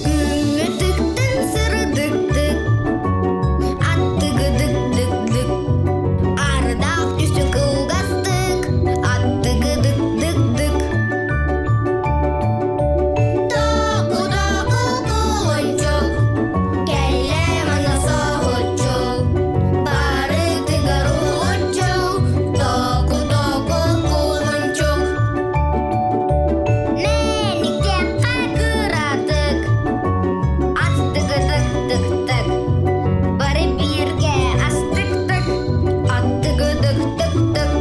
Күҥҥүтүктэн сырдыктык, аттыгыдык-дык-дык, ардаах түсү кылгастык, аттыгыдык-дык-дык. Току-току кулунчук, кэллэ мана соһуччу, барытыгар уһулуччу, току-току кулунчук. Мэниктэххэ кыратык, аттыгыдык-дык-дык, бары бииргэ астык-тык, аттыгыдык-дык-дык.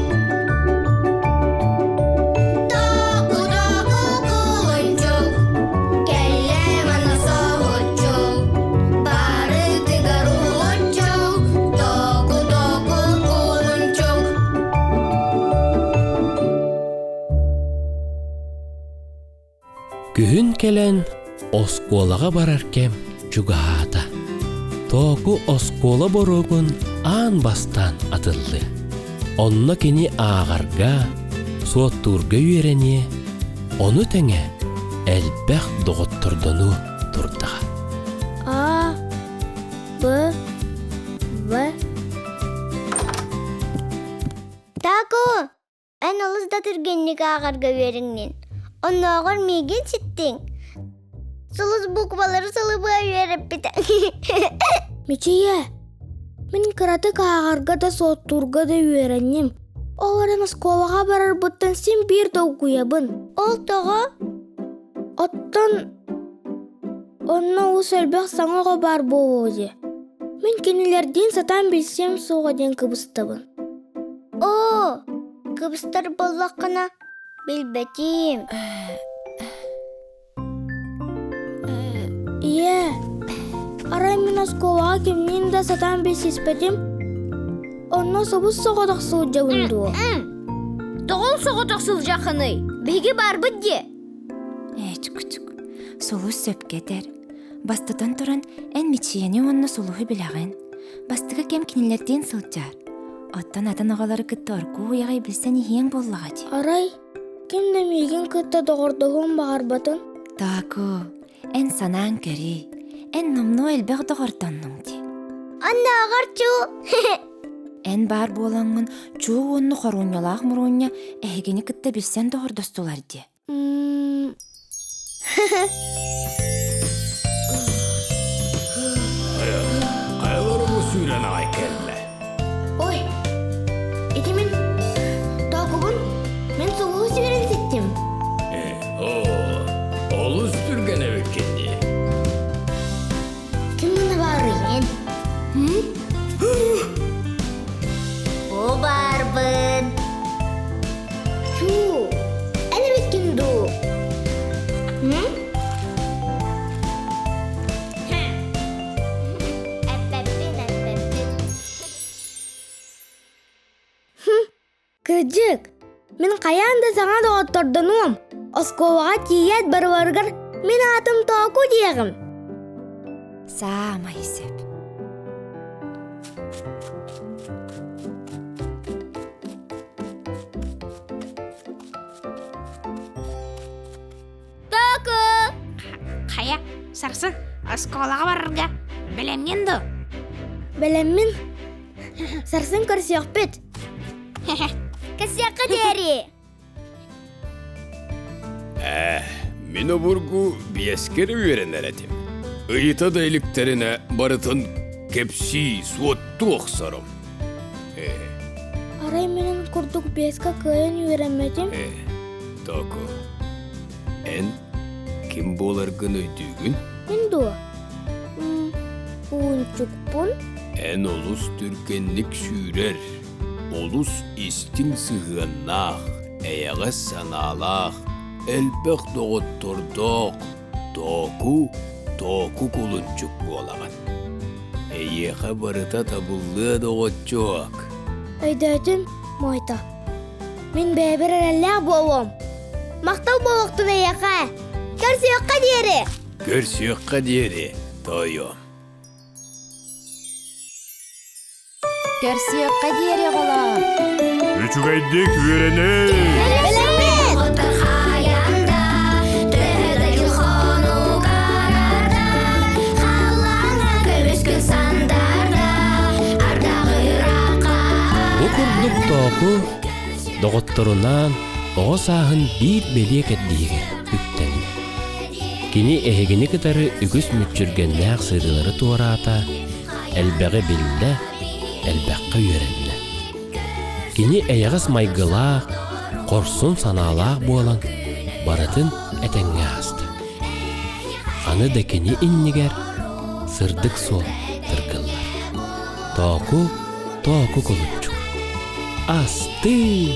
Току-току кулунчук, кэллэ мана соһуччу, барытыгар уһулуччу, току-току кулунчук. Күһүн кэлэн оскуолаҕа барар кэм чугаһаата. Тооку оскуола боруогун аан бастаан атыллыа. Онно кини ааҕарга, суоттуурга үөрэниэ, ону тэҥэ элбэх доҕоттордонуо турдаҕа. А, Б, В. Таку, Эн олус да түргэнник ааҕарга үөрэҥҥин. Оннооҕор миигин ситтиҥ. Сулус буквалары сылыбыа үөрэппитэ. Мичийэ, мин кыратык ааҕарга да суоттуурга да үөрэнним. Ол эрэн оскуолаҕа барарбыттан син биир долгуйабын. Ол тоҕо? Оттон онно олус элбэх саҥа оҕо баар буолуо дии. Мин кинилэрдиин сатаан билсиэм суоҕа диэн кыбыстабын. Оо, кыбыстар буоллаххына, билбэтим. Ийээ, арай мин оскуолаҕа кимниин да сатаан билсиспэтим. Онно собус соҕотох сылдьабын дуо? Тоҕо соҕотох сылдьаххыный? Биһиги баарбыт дии. Ээ, чук-чук, сулус сөпкө этэр. Бастатан туран, эн Мичийэни уонна Сулуһу билэҕин. Бастакы кэм кинилэрдиин сылдьар. Оттон атын оҕолору кытта оргууй аҕай билсэн иһиэҥ буоллаҕа дии. Арай, ким да миигин кытта доҕордоһуон баҕарбатын? Тааку, эн санааҥ көрүй. Эн номнуо элбэх доҕордоннуҥ дии. Оннооҕор чуу. Эн баар буолаҥҥын чуу уонна хоруунньалаах муруунньа эһигини кытта билсэн доҕордостулар дии. Хайалары сүүрэн аҕай кэллэ. Ой, ити мин тоокубун мин сулуһу сүүрэн ситтим. Оо, олус түргэн эбиккин дии. Ким мына баарый? Бу баарбын. Чуу, эн эбиккин дуу? Эппэппин, эппэппин. Кырдьык, мин хайаан да саҥа доҕоттордонуом. Оскуолаҕа тиийээт барыларыгар мин аатым Тооку диэҕим. Саамай сөп. Тооку! Хайа, сарсын оскуолаҕа барарга бэлэмҥин дуо? Бэлэммин. Сарсын көрсүөхпүт. Көрсүөххэ диэри. Ээ, мин обургу биэскэ эрэ үөрэнэр этим. Ыйыта да иликтэринэ барытын кэпсии, суоттуу охсорум. Ээ, Арай минин курдук биэскэ кыайан үөрэммэтим. ээ, Токо, эн ким буоларгын өйдүүгүн? Мин дуо? Уунчукпун. Эн олус түргэнник сүүрэр, олус истиҥ сыһыаннаах, эйэҕэс санаалаах, элбэх доҕоттордоох Тооку, Тооку кулунчук буолаҕын. Эйиэхэ барыта табыллыа доҕоччуок. Өйдөөтүм, Мойта. Мин бэйэбэр эрэллээх буолуом. Махтал буолуохтун эйиэхэ. Көрсүөххэ диэри! Көрсүөххэ диэри, тоойуом. Көрсүөххэ диэри оҕолоор! Үчүгэйдик үөрэнэй! Бэлэммит! Тооку доҕотторунаан оҕо сааһын биир бэлиэ кэрдииһигэр үктэннэ. Кини эһигини кытары үгүс мүччүргэннээх сырыылары туораата, элбэҕи биллэ, элбэххэ үөрэннэ. Кини эйэҕэс майгылаах, хорсун санаалаах буолан барытын этэҥҥэ ааста. Аны да кини иннигэр сырдык суол тыргыллар. Тооку, тооку кулунчук. Астыы!